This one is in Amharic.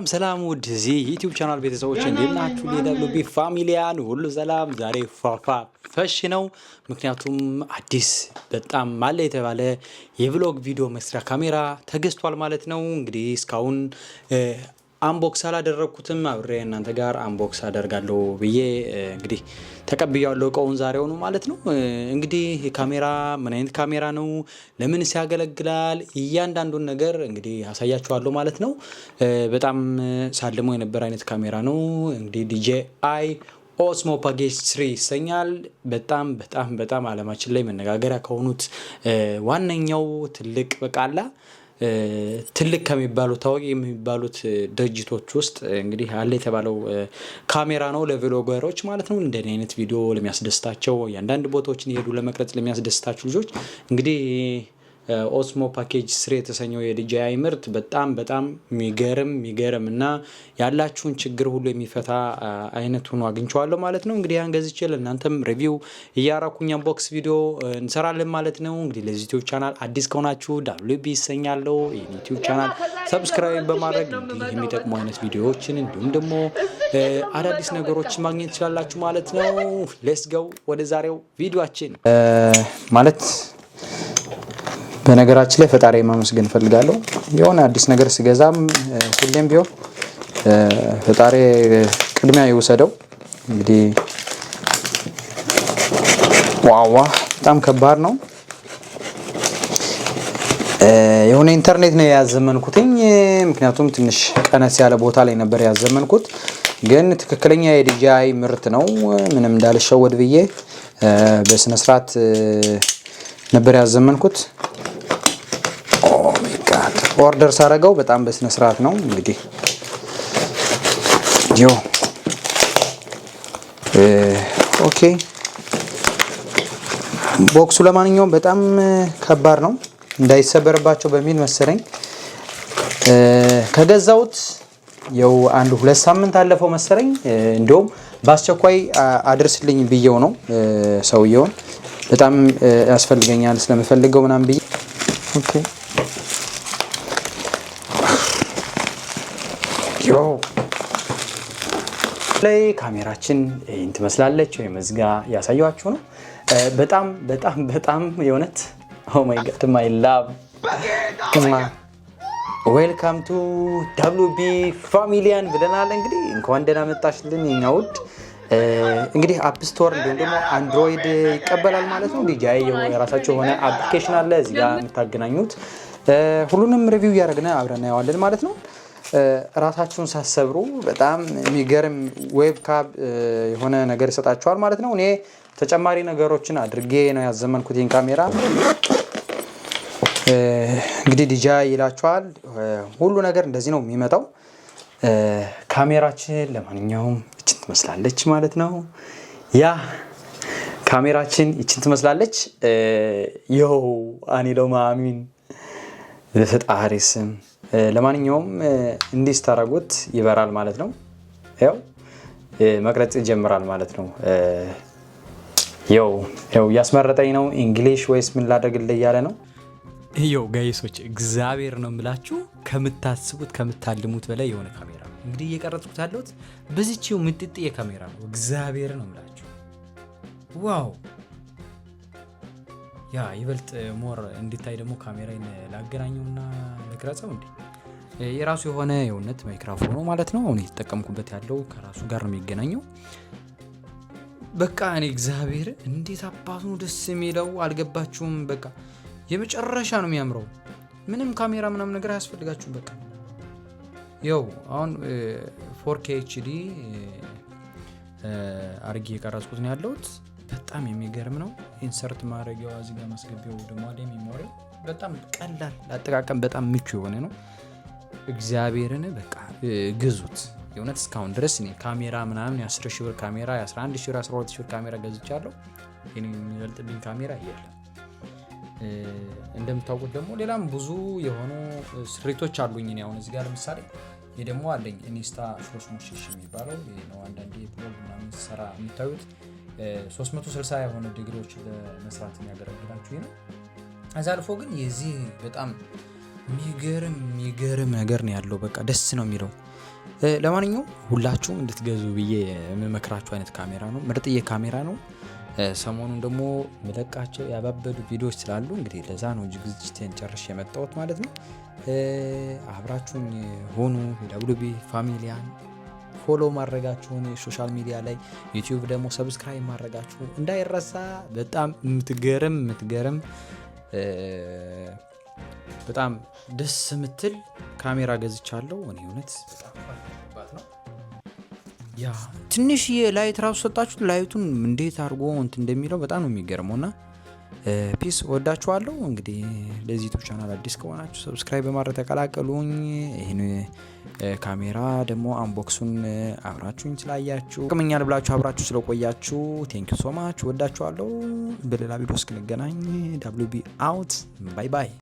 ሰላም ውድ እዚህ YouTube channel ቤተሰቦች፣ እንዴት ናችሁ? የ WB ፋሚሊያን ሁሉ ሰላም። ዛሬ ፏፏ ፈሽ ነው። ምክንያቱም አዲስ በጣም ማለ የተባለ የ vlog ቪዲዮ መስሪያ ካሜራ ተገዝቷል ማለት ነው። እንግዲህ እስካሁን unbox አላደረግኩትም። አብሬ እናንተ ጋር unbox አደርጋለሁ ብዬ እንግዲህ ተቀብያለሁ እቃውን ዛሬውኑ ማለት ነው። እንግዲህ ካሜራ ምን አይነት ካሜራ ነው፣ ለምንስ ያገለግላል፣ እያንዳንዱን ነገር እንግዲህ አሳያችኋለሁ ማለት ነው። በጣም ሳልመው የነበረ አይነት ካሜራ ነው። እንግዲህ DJI Osmo Pocket 3 ይሰኛል። በጣም በጣም በጣም አለማችን ላይ መነጋገሪያ ከሆኑት ዋነኛው ትልቅ በቃላ ትልቅ ከሚባሉ ታዋቂ የሚባሉት ድርጅቶች ውስጥ እንግዲህ አለ የተባለው ካሜራ ነው ለ vlogger ኦች ማለት ነው። እንደኔ አይነት ቪዲዮ ለሚያስደስታቸው፣ የአንዳንድ ቦታዎችን የሄዱ ለመቅረጽ ለሚያስደስታችሁ ልጆች እንግዲህ Osmo Pocket 3 የተሰኘው የ DJI ምርት በጣም በጣም የሚገርም የሚገርም እና ያላችሁን ችግር ሁሉ የሚፈታ አይነት ሆኖ አግኝቼዋለሁ ማለት ነው። እንግዲህ ያን ገዝቼ ለእናንተም review እያረኩኝ unbox ቪዲዮ እንሰራለን ማለት ነው። እንግዲህ ለዚህ YouTube channel አዲስ ከሆናችሁ WB ይሰኛለሁ። ይህን YouTube channel subscribe በማድረግ እንዲህ የሚጠቅሙ አይነት ቪዲዮዎችን እንዲሁም ደግሞ አዳዲስ ነገሮችን ማግኘት ትችላላችሁ ማለት ነው። Let's go ወደ ዛሬው ቪዲዮአችን። ማለት በነገራችን ላይ ፈጣሪ ማመስገን እፈልጋለሁ። የሆነ አዲስ ነገር ስገዛም ሁሌም ቢሆን ፈጣሪ ቅድሚያ ይውሰደው። እንግዲህ ዋዋ በጣም ከባድ ነው። የሆነ ኢንተርኔት ነው ያዘመንኩትኝ። ምክንያቱም ትንሽ ቀነስ ያለ ቦታ ላይ ነበር ያዘመንኩት፣ ግን ትክክለኛ የ DJI ምርት ነው። ምንም እንዳልሸወድ ብዬ በስነስርዓት ነበር ያዘመንኩት። Oh my God፣ order ሳረገው በጣም በስነ ስርዓት ነው። እንግዲህ yo okay፣ box ኡ ለማንኛውም በጣም ከባድ ነው፣ እንዳይሰበርባቸው በሚል መሰለኝ። ከገዛሁት ያው አንድ 2 ሳምንት አለፈው መሰለኝ። እንዲሁም በአስቸኳይ አድርስልኝ ብዬው ነው ሰውየውን፣ በጣም ያስፈልገኛል ስለምፈልገው ምናምን ብዬ። Okay፣ yo ላይ ካሜራችን ይህን ትመስላለች፣ ወይም እዚህ ጋ ያሳየኋችሁ ነው። በጣም በጣም በጣም የእውነት oh my God, my love, welcome to WB ፋሚሊያን ብለናል። እንግዲህ እንኳን ደህና መጣሽልን የኛ ውድ። እንግዲህ App Store እንዲሁም ደግሞ Android ይቀበላል ማለት ነው። DJI የራሳቸው የሆነ application አለ እዚህ ጋር የምታገናኙት። ሁሉንም review እያደረግን አብረን እናየዋለን ማለት ነው። ራሳችሁን ሳሰብሩ በጣም የሚገርም web cam የሆነ ነገር ይሰጣችኋል ማለት ነው። እኔ ተጨማሪ ነገሮችን አድርጌ ነው ያዘመንኩት ይህን ካሜራ። እንግዲህ DJI ይላችኋል። ሁሉ ነገር እንደዚህ ነው የሚመጣው። ካሜራችን ለማንኛውም ይችን ትመስላለች ማለት ነው። Yeah፣ ካሜራችን ይችን ትመስላለች። ይኸው አኒሎ ማሚን በፈጣሪ ስም። ለማንኛውም እንዲህ ስታደርጉት ይበራል ማለት ነው። ያው መቅረጽ ይጀምራል ማለት ነው። ያው እያስመረጠኝ ነው፣ English ወይስ ምን ላደርግልህ እያለ ነው። ይኸው guys ኦች፣ እግዚአብሔር ነው የምላችሁ፣ ከምታስቡት ከምታልሙት በላይ የሆነ ካሜራ ነው። እንግዲህ እየቀረጽኩት ያለሁት በዚችው ምጥጥዬ ካሜራ ነው። እግዚአብሔር ነው የምላችሁ፣ wow! Yeah፣ ይበልጥ more እንዲታይ ደግሞ ካሜራን ላገናኘውና ልቅረጸው። እንዴ፣ የራሱ የሆነ የእውነት ማይክራፎኑ ማለት ነው። አሁን እየተጠቀምኩበት ያለው ከራሱ ጋር ነው የሚገናኘው። በቃ እኔ እግዚአብሔር እንዴት አባቱ ነው ደስ የሚለው፣ አልገባችሁም? በቃ የመጨረሻ ነው የሚያምረው። ምንም ካሜራ ምናምን ነገር አያስፈልጋችሁም። በቃ ያው አሁን 4K HD አርጌ የቀረጽኩት ነው ያለሁት። በጣም የሚገርም ነው። Insert ማድረጊያው እዚህ ጋር ማስገቢያው ደግሞ አለ። Memory በጣም ቀላል፣ ለአጠቃቀም በጣም ምቹ የሆነ ነው። እግዚአብሔርን በቃ ግዙት። የእውነት እስካሁን ድረስ እኔ ካሜራ ምናምን የ10 ሺህ ብር ካሜራ፣ የ11 ሺህ ብር፣ 12 ሺህ ብር ካሜራ ገዝቻለሁ። ይሄን የሚበልጥብኝ ካሜራ የለም። እንደምታውቁት ደግሞ ሌላም ብዙ የሆኑ ስሪቶች አሉኝ። እኔ አሁን እዚህ ጋር ለምሳሌ ይህ ደግሞ አለኝ፣ Insta 360 የሚባለው ይሄ ነው። አንዳንዴ vlog ምናምን ስሰራ የምታዩት 360 የሆነ ዲግሪዎች ለመስራት የሚያገለግላችሁ ይህ ነው። ከዛ አልፎ ግን የዚህ በጣም የሚገርም የሚገርም ነገር ነው ያለው። በቃ ደስ ነው የሚለው። ለማንኛውም ሁላችሁም እንድትገዙ ብዬ የምመክራችሁ አይነት ካሜራ ነው። ምርጥዬ ካሜራ ነው። ሰሞኑን ደግሞ የምለቃቸው ያባበዱ ቪዲዮዎች ስላሉ እንግዲህ ለዛ ነው ዝግጅቴን ጨርሼ የመጣሁት ማለት ነው። አብራችሁኝ ሆኑ። የWB ፋሚሊያን follow ማድረጋችሁን social media ላይ፣ YouTube ደግሞ subscribe ማድረጋችሁ እንዳይረሳ። በጣም የምትገርም በጣም ደስ የምትል ካሜራ ገዝቻለሁ። እኔ እውነት በጣም ነው። Yeah፣ ትንሽዬ light ራሱ ሰጣችሁት፣ light ኡን እንዴት አድርጎ እንትን እንደሚለው በጣም ነው የሚገርመው። እና peace፣ ወዳችኋለሁ። እንግዲህ ለዚህ YouTube channel አዲስ ከሆናችሁ subscribe በማድረግ ተቀላቀሉኝ። ይህን ካሜራ ደግሞ unbox ኡን አብራችሁኝ ስላያችሁ፣ ቅምኛል ብላችሁ አብራችሁ ስለቆያችሁ thank you so much፣ ወዳችኋለሁ። በሌላ ቪዲዮ እስክንገናኝ WB out፣ bye bye።